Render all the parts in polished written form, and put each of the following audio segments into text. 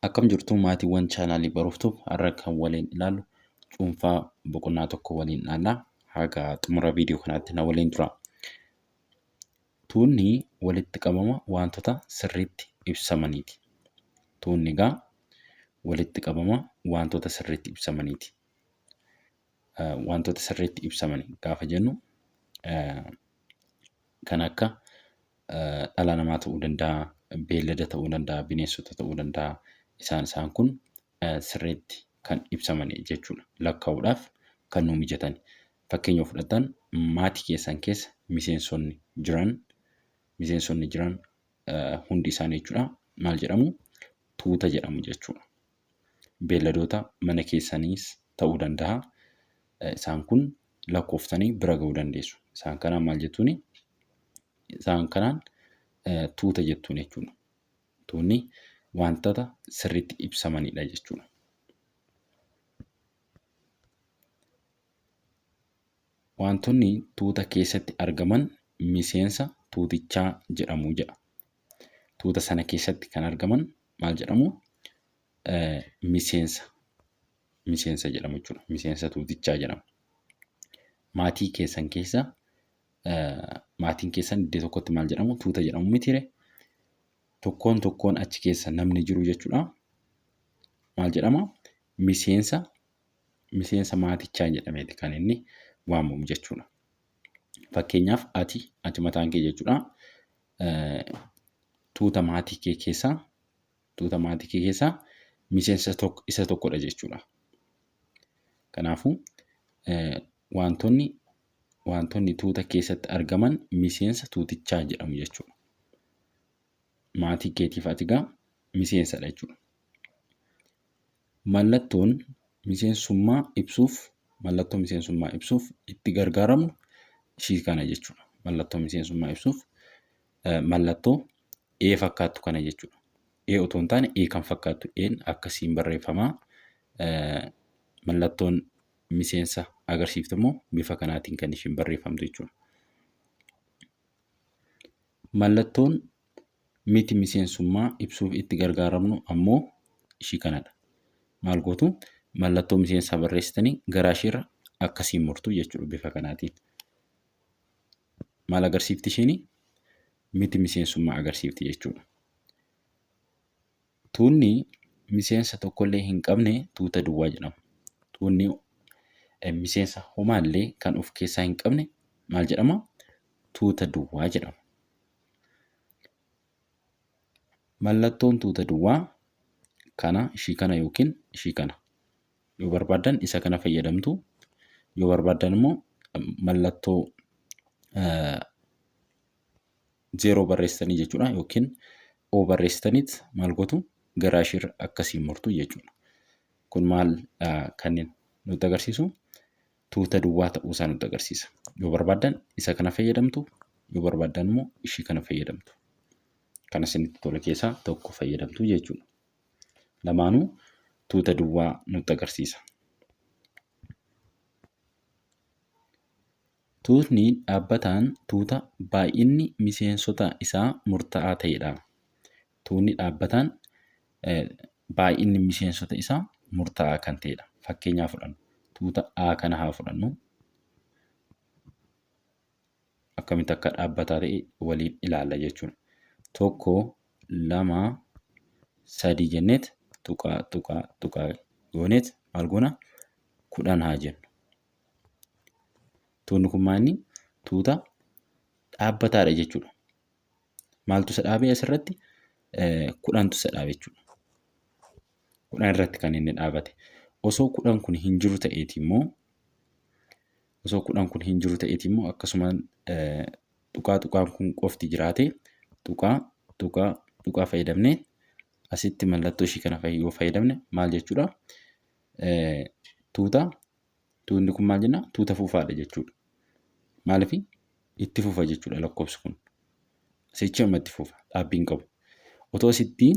Akkam jirtu maatiiwwan chaanaalii Baruuf Tube, har'a kan waliin ilaallu cuunfaa boqonnaa tokko waliin ilaalla. Haga xumura viidiyoo kanaatti na waliin tura. Tuunni walitti qabama wantoota sirriitti ibsamaniiti. Tuunni egaa walitti qabama wantoota sirriitti ibsamaniiti. Wantoota sirriitti ibsaman gaafa jennu kan akka dhala namaa ta'uu danda'a, beellada ta'uu danda'a, bineensota ta'uu danda'a. Isaan isaan kun sirriitti kan ibsaman jechuudha. Lakkaa'uudhaaf kan nu mijatan. Fakkeenya yoo fudhattan maatii keessan keessa miseensonni jiran hundi isaanii jechuudha maal jedhamu? Tuuta jedhamu jechuudha. Beelladoota mana keessaniis ta'uu danda'a. Isaan kun lakkooftanii bira ga'uu dandeessu. Isaan kanaan maal jettuuni? Isaan kanaan tuuta jettuun jechuudha. Tuunni wantoota sirriitti ibsamanidha jechuudha. Wantoonni tuuta keessatti argaman miseensa tuutichaa jedhamu jedha. Tuuta sana keessatti kan argaman maal jedhamu? Miseensa. Miseensa jedhamu jechuudha. Miseensa tuutichaa jedhamu. Maatii keessan keessa maatiin keessan iddoo tokkotti maal jedhamu? Tuuta jedhamu mitiire? Tokkoon tokkoon achi keessa namni jiru jechuudha. Maal jedhama? Miseensa maatichaa jedhameeti kan inni waamamu jechuudha. Fakkeenyaaf ati mataan kee jechuudha tuuta maatii kee keessaa miseensa isa tokkodha jechuudha. Kanaafuu wantoonni tuuta keessatti argaman miseensa tuutichaa jedhamu jechuudha. Maatii keetiif ati egaa miseensadha jechuudha. Mallattoon miseensummaa ibsuuf itti gargaaramnu ishii kana jechuudha. Mallattoo miseensummaa ibsuuf mallattoo E fakkaattu kana jechuudha. E otoo hin taane E kan fakkaattu E'n akkasiin barreeffamaa. Mallattoon miseensa agarsiiftu immoo bifa kanaatiin kan ishiin barreeffamtu jechuudha. Mallattoon miti miseensummaa ibsuuf itti gargaaramnu ammoo ishii kanadha. Maal gootu? Mallattoo miseensaa barreessitanii garaa isheerra akkasiin murtu jechuudha bifa kanaatiin. Maal agarsiifti ishiin? Miti miseensummaa agarsiifti jechuudha. Tuunni miseensa tokkollee hin qabne tuuta duwwaa jedhama. Tuunni miseensa homaallee kan of keessaa hin qabne maal jedhama? Tuuta duwwaa jedhama. Mallattoon tuuta duwwaa kana, ishii kana yookiin ishii kana. Yoo barbaaddan isa kana fayyadamtu, yoo barbaaddan immoo mallattoo zeeroo barreessitanii jechuudha yookiin O barreessitaniit maal gootu? Garaa isheerra akkasiin murtu jechuudha. Kun maal kanneen nutti agarsiisu? Tuuta duwwaa ta'uusaa nutti agarsiisa. Yoo barbaaddan isa kana fayyadamtu, yoo barbaaddan immoo ishii kana fayyadamtu. Kan isinitti tole keessaa tokko fayyadamtu jechuudha. Lamaanuu tuuta duwwaa nutti agarsiisa. Tuutni dhaabbataan tuuta baay'inni miseensota isaa murtaa'aa ta'edha. Tuutni dhaabbataan baay'inni miseensota isaa murtaa'aa kan ta'edha. Fakkeenyaa fudhannu. Tuuta A kana haa fudhannu. Akkamitti akka dhaabbataa ta'e waliin ilaalla jechuudha. Tokko, lama, sadii jenneet tuqaa tuqaa tuqaa gooneet maal goona? 10 haa jennu. Tuutni kun maal inni? Tuuta dhaabbataadha jechuudha. Maaltu isa dhaabee asirratti? 10tu isa dhaabe jechuudha. 10 irratti kan inni dhaabate. Osoo 10 kun hin jiru ta'eeti immoo, osoo 10 kun hin jiru ta'eeti immoo, akkasumaan tuqaa tuqaan kun qofti jiraate, tuqaa tuqaa tuqaa fayyadamnee asitti mallattoo ishii kana yoo fayyadamne maal jechuudha? Tuutni kun maal jenna? Tuuta fufaadha jechuudha. Maaliif? Itti fufa jechuudha lakkoofsi kun. Sichi amma itti fufa, dhaabbii hin qabu. Otoo asitti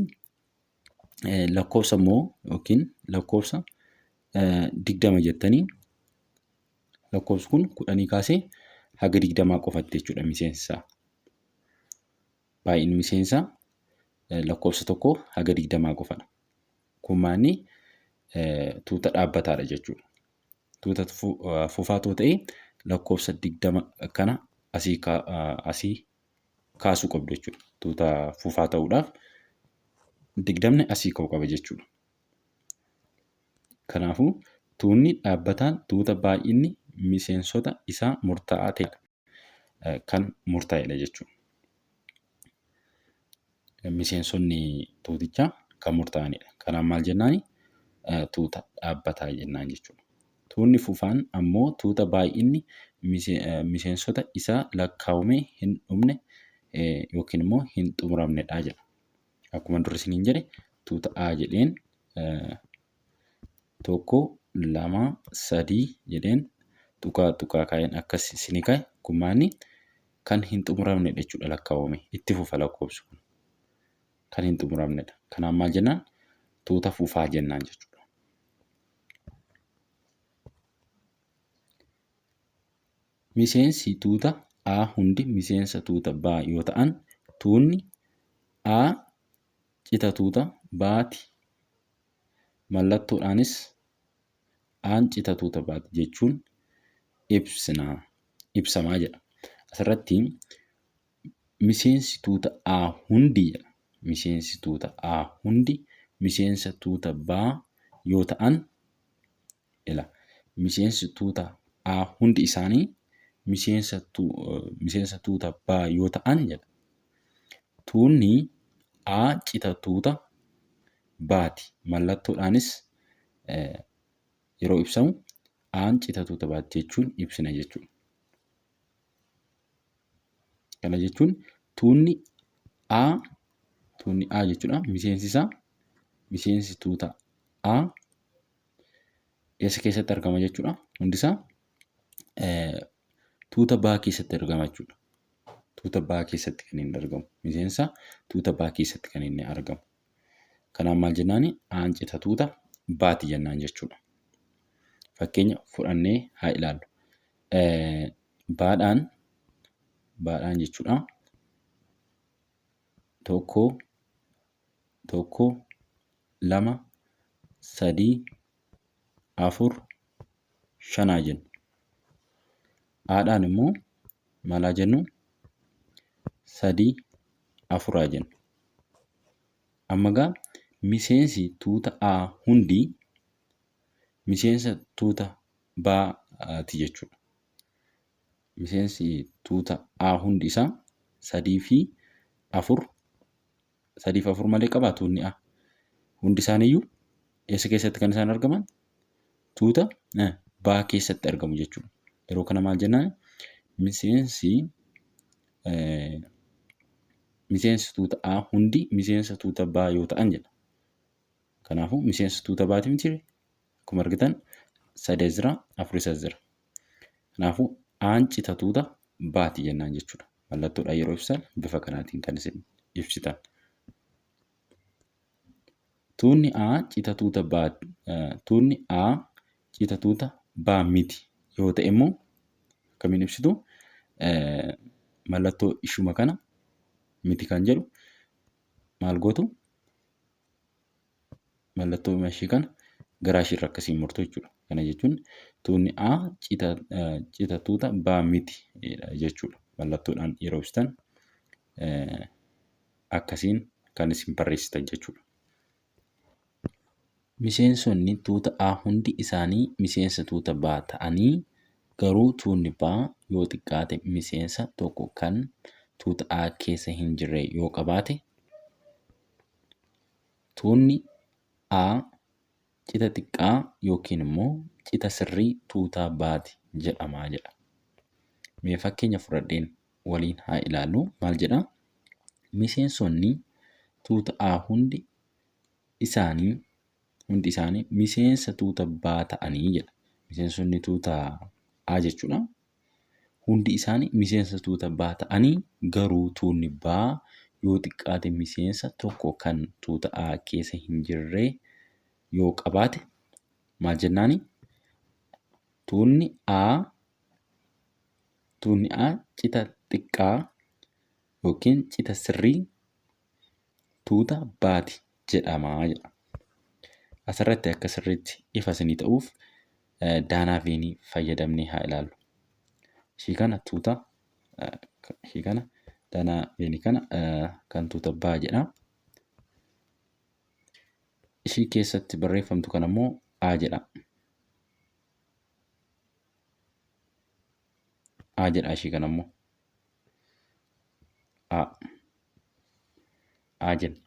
lakkoofsa immoo yookiin lakkoofsa 20 jettanii, lakkoofsi kun 10 kaasee haga 20 qofatti jechuudha miseensi isaa. Baay'inni miseensaa lakkoofsa tokko haga 20 qofadha. Kun maanni tuuta dhaabbataadha jechuudha. Tuuta fufaa too ta'e lakkoofsa 20 kana asii kaasuu qabdu jechuudha. Tuuta fufaa ta'uudhaaf 20 asii ka'uu qaba jechuudha. Kanaafuu tuunni dhaabbataan tuuta baay'inni miseensota isaa murtaa'aa ta'edha. Kan murtaa'edha jechuudha. Miseensonni tuutichaa kan murtaa'anidha. Kanaaf maal jennaani? Tuuta dhaabbataa jennaan jechuudha. Tuunni fufaan ammoo tuuta baay'inni miseensota isaa lakkaa'amee hin dhumne yookiin immoo hin xumuramnedha jedha. Akkuma dura isiniin jedhe tuuta A jedheen 1, 2, 3 jedheen tuqaa tuqaa kaa'een akkas isinii kaa'e kun maanni kan hin xumuramnedha jechuudha lakkaawame itti fufa lakkoofsi kun kan hin xumuramnedha. Kanaaf maal jennaan tuuta fufaa jennaan jechuudha. Miseensi tuuta A hundi miseensa tuuta B yoo ta'an tuunni A cita tuuta B ti. Mallattoodhaanis A'n cita tuuta B ti jechuun ibsina ibsamaa jedha. Asirratti miseensi tuuta A hundi jedha. Miseensi tuuta A hundi miseensa tuuta B yoo ta'an ila miseensi tuuta A hundi isaanii miseensa tuuta B yoo ta'an jedha. Tuunni A cita tuuta B ti. Mallattoodhaanis yeroo ibsamu A'n cita tuuta B ti jechuun ibsina jechuudha. Kana jechuun tuunni A tuunni A jechuudha miseensi isaa miseensi tuuta A eessa keessatti argama jechuudha hundi isaa tuuta B keessatti argama jechuudha. Tuuta B keessatti kan inni argamu miseensa tuuta B keessatti kan inni argamu. Kanaaf maal jennaani A'n cita tuuta B'ti jennaan jechuudha. Fakkeenya fudhannee haa ilaallu. Baadhaan baadhaan jechuudha. Tokko tokko lama sadii afur shanaa jennu. Aadhaan immoo maal haa jennu? Sadii afuraa jennu. Amma egaa miseensi tuuta A hundi miseensa tuuta B ti jechuudha. Miseensi tuuta A hundi isaa sadii fi afur sadii fi afur malee qabaa tuunni A. Hundi isaaniiyyuu eessa keessatti kan isaan argaman? Tuuta B keessatti argamu jechuudha. Yeroo kana maal jennaan? Miseensi miseensi tuuta A hundi miseensa tuuta B yoo ta'an jedha. Kanaafuu miseensa tuuta B'ti miti akkuma argitan sadii as jira afuris as jira. Kanaafuu A'n cita tuuta B'ti jennaan jechuudha. Mallattoodhaan yeroo ibsan bifa kanaatiin kan isin ibsitan. Tuunni A cita tuuta B tuunni A cita tuuta B miti yoo ta'e immoo akkamiin ibsitu? Mallattoo ishuma kana miti kan jedhu maal gootu? Mallattoo ishii kana garaa ishiirra akkasiin murtu jechuudha. Kana jechuun tuunni A cita tuuta B miti jechuudha. Mallattoodhaan yeroo ibsitan akkasiin kan isin barreessitan jechuudha. Miseensonni tuuta A hundi isaanii miseensa tuuta B ta'anii garuu tuunni B yoo xiqqaate miseensa tokko kan tuuta A keessa hin jirre yoo qabaate tuunni A cita xiqqaa yookiin immoo cita sirrii tuuta B'ti jedhama jedha. Mee fakkeenya fudhadheen waliin haa ilaallu. Maal jedha? Miseensonni tuuta A hundi isaanii miseensa tuuta B ta'anii jedha. Miseensonni tuuta A jechuudha. Hundi isaanii miseensa tuuta B ta'anii garuu tuunni B yoo xiqqaate miseensa tokko kan tuuta A keessa hin jirre yoo qabaate maal jennaani? Tuunni A Tuunni A cita xiqqaa yookiin cita sirrii tuuta B'ti jedhama jedha. Asirratti akka sirriitti ifa isinii ta'uuf daanaa veenii fayyadamnee haa ilaallu. Ishii kana tuuta ishii kana daanaa veenii kana kan tuuta baa jedha. Ishii keessatti barreeffamtu kana immoo A jedha. A jedha ishii kana immoo. A. A jenna.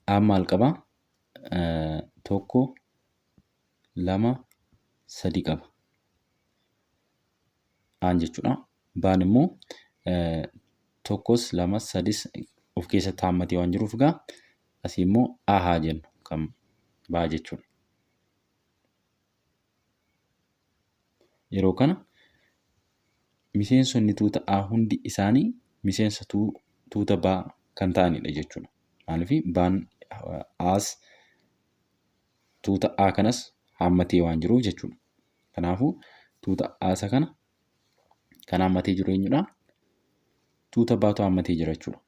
A maal qaba? Tokko, lama, sadi qaba. Aan jechuudha. Baan immoo tokkos, lamas, sadis of keessatti haammatee waan jiruuf egaa asii immoo A haa jennu kan baa jechuudha. Yeroo kana miseensonni tuuta A hundi isaanii miseensa tuuta B kan ta'anidha jechuudha. Maaliif B'n A's tuuta A kanas haammatee waan jiruuf jechuudha. Kanaafuu tuuta A isa kana kan haammatee jiru eenyudha? Tuuta B'tu haammatee jira jechuudha.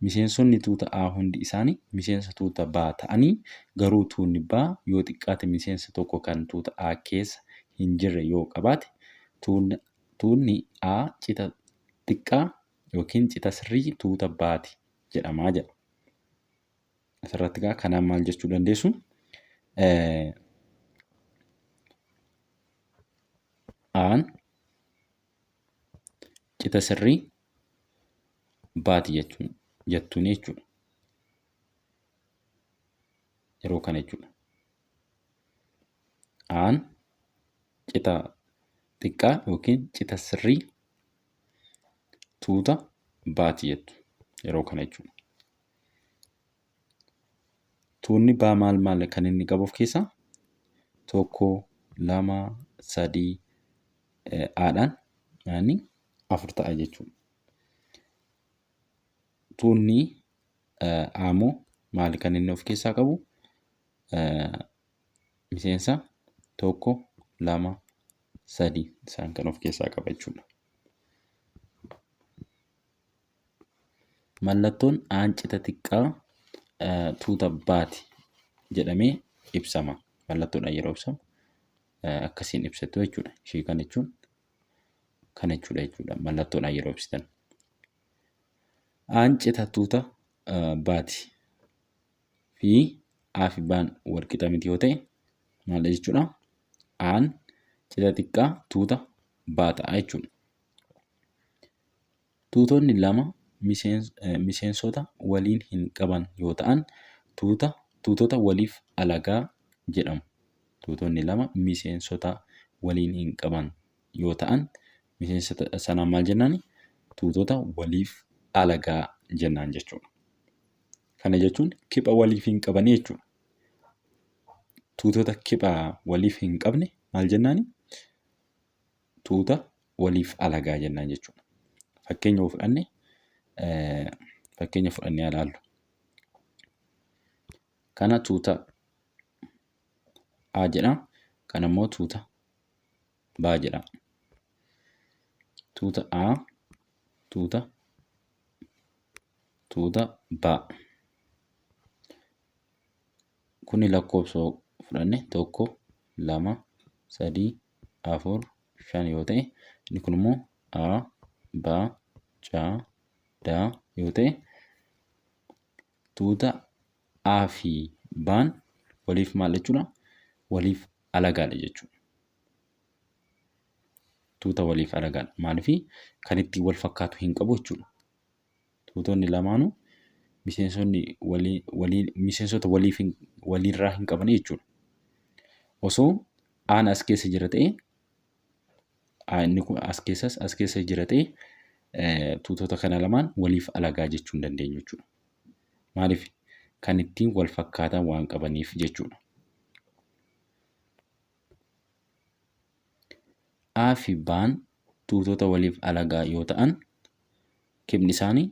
Miseensonni tuuta A hundi isaanii miseensa tuuta B ta'anii garuu tuunni B yoo xiqqaate miseensa tokko kan tuuta A keessa hin jirre yoo qabaate tuunni A cita xiqqaa yookiin cita sirrii tuuta B'ti jedhama jedha. Asirratti egaa kanaan maal jechuu dandeessu? A'n cita sirrii baati jechuun jettuun jechuudha. Yeroo kana jechuudha. Aan cita xiqqaa yookiin cita sirrii tuuta baati jettu yeroo kana jechuudha. Tuunni baa maal maal kan inni qabu of keessaa? Tokko, lama, sadii, aadhaan yaani afur ta'a jechuudha. Tuunni A immoo maali kan inni of keessaa qabu? Miseensa tokko, lama, sadii isaan kan of keessaa qaba jechuudha. Mallattoon A'n cita xiqqaa tuuta B'ti jedhamee ibsama. Mallattoodhaan yeroo ibsamu akkasiin ibsatu jechuudha. Ishii kana jechuun kana jechuudha jechuudha. Mallattoodhaan yeroo ibsitan. A'n cita tuuta B'ti fi A fi B'n wal qixa miti yoo ta'e maal jechuudha? A'n cita xiqqaa tuuta B ta'a jechuudha. Tuutonni lama miseensota waliin hin qaban yoo ta'an tuutota waliif alagaa jedhamu. Tuutonni lama miseensota waliin hin qaban yoo ta'an miseensota sanaan maal jennaani? Tuutota waliif alagaa jennaan jechuudha. Kana jechuun kipha waliif hin qabanii jechuudha. Tuutota kipha waliif hin qabne maal jennaani? Tuuta waliif alagaa jennaan jechuudha. Fakkeenya yoo fudhanne fakkeenya fudhannee haa ilaallu. Kana tuuta A jedha. Kana immoo tuuta B jedha. Tuuta A tuuta tuuta B. Kuni lakkoofsa yoo fudhanne tokko, lama, sadii, afur, shan yoo ta'e inni kun immoo A, B, C, D yoo ta'e tuuta A fi B'n waliif maal jechuudha? Waliif alagaadha jechuudha. Tuuta waliif alagaadha. Maaliif kan ittiin wal fakkaatu hin qabu jechuudha. Tuutonni lamaanuu miseensonni walii walii miseensota waliif hin waliirraa hin qaban jechuudha. Osoo A'n as keessa jira ta'e A inni kun as keessas as keessa jira ta'e tuutota kana lamaan waliif alagaa jechuu hin dandeenyu jechuudha. Maaliif kan ittiin wal fakkaatan waan qabaniif jechuudha. A fi B'n tuutota waliif alagaa yoo ta'an kiphni isaanii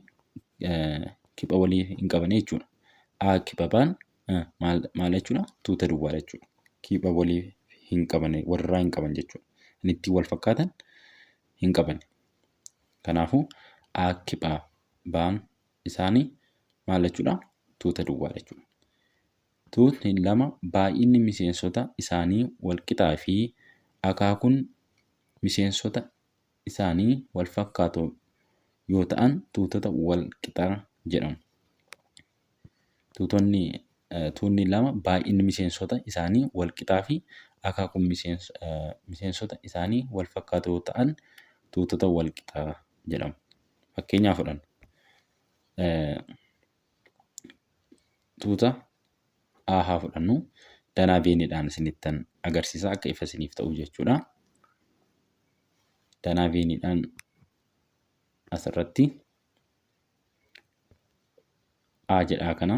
kipha walii hin qaban jechuudha. A kipha B'n maal jechuudha? Tuuta duwwaadha jechuudha. Kipha walii hin qaban walirraa hin qaban jechuudha. Kan ittiin wal fakkaatan hin qaban. Kanaafuu A kipha B'n isaanii maal jechuudha? Tuuta duwwaadha jechuudha. Tuutni lama baay'inni miseensota isaanii walqixaa fi akaakuun miseensota isaanii walfakkaatoo yoo ta'an tuutota walqixaa jedhamu. Tuutonni tuutni lama baay'inni miseensota isaanii walqixaa fi akaakuun miseensota isaanii walfakkaatoo yoo ta'an tuutota walqixaa jedhamu. Fakkeenyaa fudhannu. Tuuta A haa fudhannu. Danaa veeniidhaan isinittan agarsiisa akka ifa isiniif ta'u jechuudha. Danaa veeniidhaan asirratti A jedhaa kana.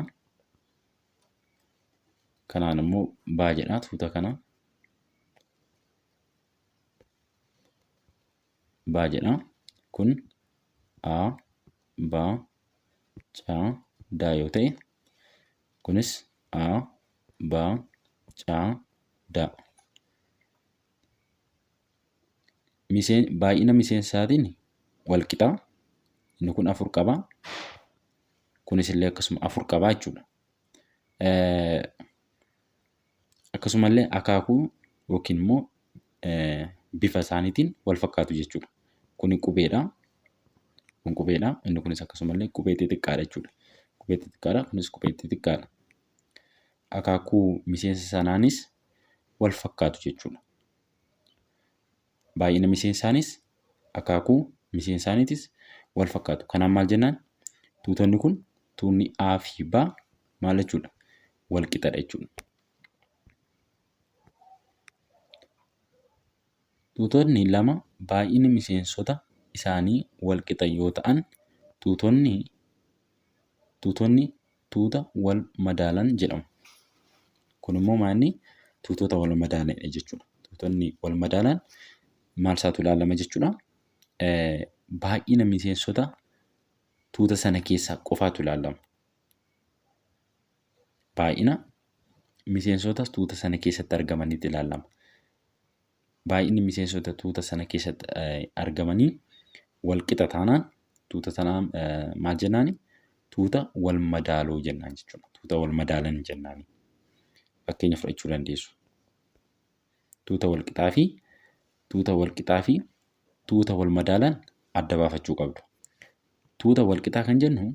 Kanaan immoo B jedhaa tuuta kana. B jedha. Kun A, B, C, D yoo ta'e kunis A, B, C, D. Baay'ina miseensaatiin wal qixa. Inni kun afur qaba. Kunis illee akkasuma afur qaba jechuudha. Akkasumallee akaakuu yookiin immoo bifa isaaniitiin wal fakkaatu jechuudha. Kuni qubeedha. Kun qubeedha. Inni kunis akkasumallee qubee xixiqqaadha jechuudha. Qubee xixiqqaadha. Kunis qubee xixiqqaadha. Akaakuu miseensa sanaanis wal fakkaatu jechuudha. Baay'ina miseensaanis akaakuu miseensaaniitis wal fakkaatu. Kanaaf maal jennaan? Tuutonni kun tuunni A fi B maal jechuudha? Wal qixadha jechuudha. Tuutonni lama baay'inni miseensota isaanii wal qixa yoo ta'an tuutonni tuutonni tuuta wal madaalan jedhamu. Kun immoo maalni tuutota wal madaalanidha jechuudha. Tuutonni wal madaalan maal isaatu ilaalama jechuudha. Baay'ina miseensota tuuta sana keessaa qofaatu ilaalama. Baay'ina miseensota tuuta sana keessatti argamaniitu ilaalama. Baay'inni miseensota tuuta sana keessatti argamanii wal qixa taanaan tuuta sanaa maal jennaani? Tuuta wal madaaloo jennaan jechuudha. Tuuta wal madaalan jennaani. Fakkeenya fudhachuu dandeessu. Tuuta wal qixaa fi tuuta wal qixaa fi tuuta wal madaalan adda baafachuu qabdu. Tuuta wal qixaa kan jennu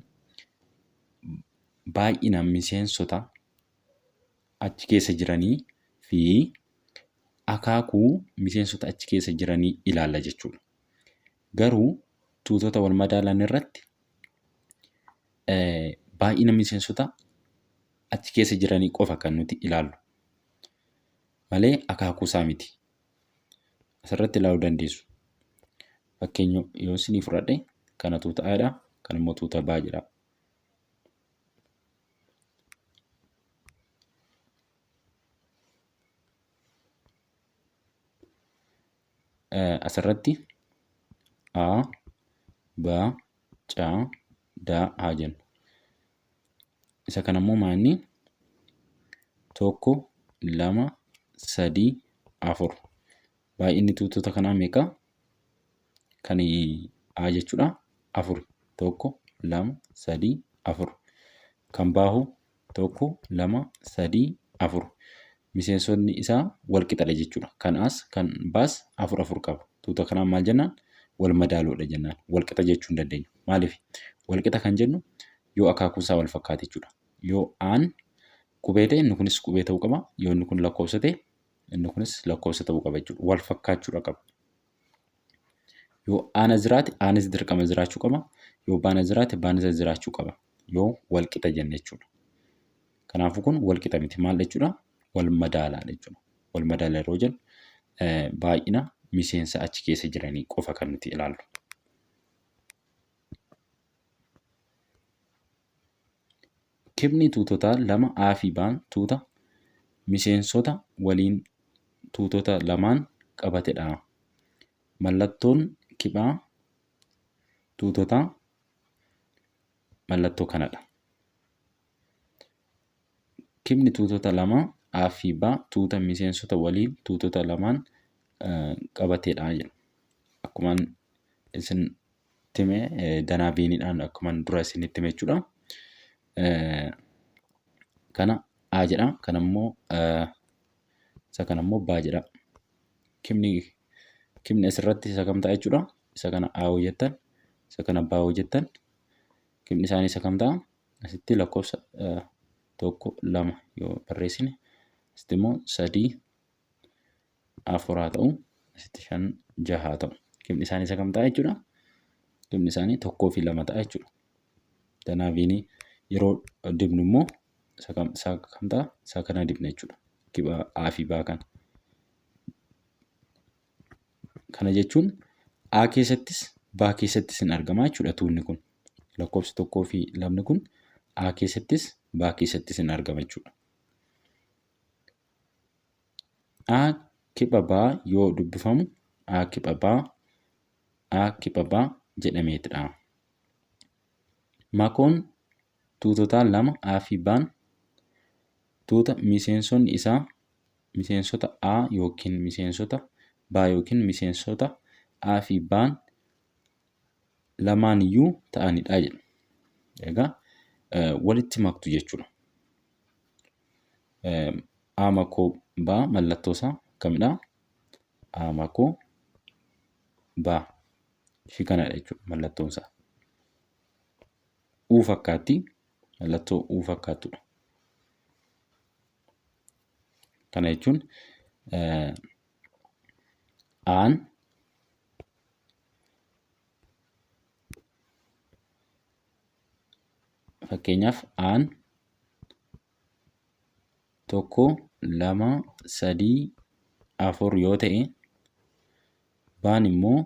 baay'ina miseensota achi keessa jiranii fi akaakuu miseensota achi keessa jiranii ilaalla jechuudha. Garuu tuutota wal madaalan irratti baay'ina miseensota achi keessa jiranii qofa kan nuti ilaallu malee akaakuu isaa miti. Asirratti ilaaluu dandeessu. Fakkeenya yoo isinii fudhadhe kana tuuta A dha, kan immoo tuuta B jedha. Asirratti A, B, C, D haa jennu. Isa kana immoo maanni tokko, lama, sadii, afur. Baay'inni tuutota kanaa meeqa? Kan A jechuudha afur. Tokko, lama, sadii, afur. Kan baahu tokko, lama, sadii, afur. Miseensonni isaa wal qixadha jechuudha. Kan A's kan B's afur afur qaba. Tuuta kanaan maal jennaan? Wal madaaloodha jennaan. Wal qixa jechuu hin dandeenyu. Maaliif? Wal qixa kan jennu yoo akaakuun isaa wal fakkaate jechuudha. Yoo A'n qubee ta'e inni kunis qubee ta'uu qaba. Yoo inni kun lakkoofsa ta'e inni kunis lakkoofsa ta'uu qaba jechuudha. Wal fakkaachuudha qaba. Yoo A'n as jiraate A'nis dirqama jiraachuu qaba. Yoo B'n as jiraate B'nis as jiraachuu qaba. Yoo wal qixa jenne jechuudha. Kanaafuu kun wal qixa miti. Maal jechuudha? Wal madaalaadha jechuudha. Wal madaala yeroo jennu baay'ina miseensa achi keessa jiranii qofa kan nuti ilaallu. Kibni tuutotaa lama A fi B'n tuuta miseensota waliin tuutota lamaan qabatedha. Mallattoon kibhaa tuutotaa mallattoo kanadha. Kibni tuutota lama A fi B tuuta miseensota waliin tuutota lamaan qabatedha jedha. Akkuman isin hime danaa veeniidhaan akkuman dura isinitti hime jechuudha. Kana A jedha. Kana immoo isa kana immoo B jedha. Kibni kibni asirratti isa kam ta'a jechuudha. Isa kana A yoo jettan, isa kana B yoo jettan, kibni isaanii isa kam ta'a? Asitti lakkoofsa 1, 2 yoo barreessine, asitti immoo 3, 4 haa ta'u, asitti 5, 6 haa ta'u. Kibni isaanii isa kam ta'a jechuudha? Kibni isaanii 1 fi 2 ta'a jechuudha. Danaaviinii yeroo dibnu immoo isa kam ta'a? Isa kana dibna jechuudha. Kiba A fi B kana. Kana jechuun A keessattis B keessattis hin argama jechuudha tuunni kun. Lakkoofsi tokkoo fi lamni kun A keessattis B keessattis hin argama jechuudha. A kipha B yoo dubbifamu A kipha B A kipha B jedhameetidha. Makoon tuutotaa lama A fi B'n tuuta miseensonni isaa miseensota A yookiin miseensota B yookiin miseensota A fi B'n lamaaniyyuu ta'anidha jedha. Egaa walitti maktu jechuudha. A makoo B mallattoo isaa kamidha? A makoo B ishii kanadha jechuudha mallattoon isaa. U fakkaatti, mallattoo U fakkaattudha. Kana jechuun A'n fakkeenyaaf A'n 1, 2, 3, 4 yoo ta'e, B'n immoo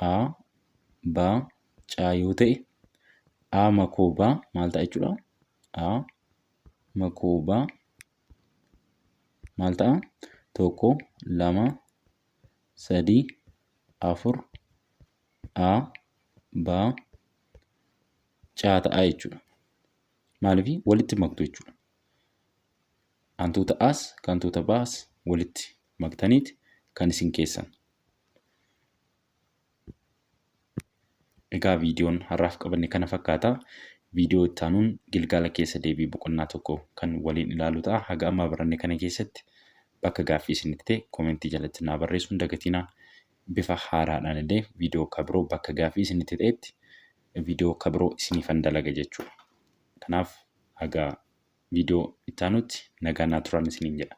A, B, C yoo ta'e, A makoo B maal ta'a jechuudha? A makoo B maal ta'a? 1, 2, 3, 4, A, B, C ta'a jechuudha. Maaliif walitti maktu jechuudha. Kan tuuta A's kan tuuta B's walitti maktaniiti kan isin keessan. Egaa viidiyoon har'aaf qabanne kana fakkaata. Viidiyoo itti aanuun gilgaala keessa deebii boqonnaa tokko kan waliin ilaalu ta'a. Haga ammaa baranne kana keessatti bakka gaaffii isinitti ta'e koomentii jalatti naa barreessuu hin dagatinaa. Bifa haaraadhaan illee viidiyoo ka biroo bakka gaaffii isinitti ta'etti viidiyoo ka biroo isiniifan dalaga jechuudha. Kanaaf haga viidiyoo itti aanutti nagaan naa turan isiniin jedha.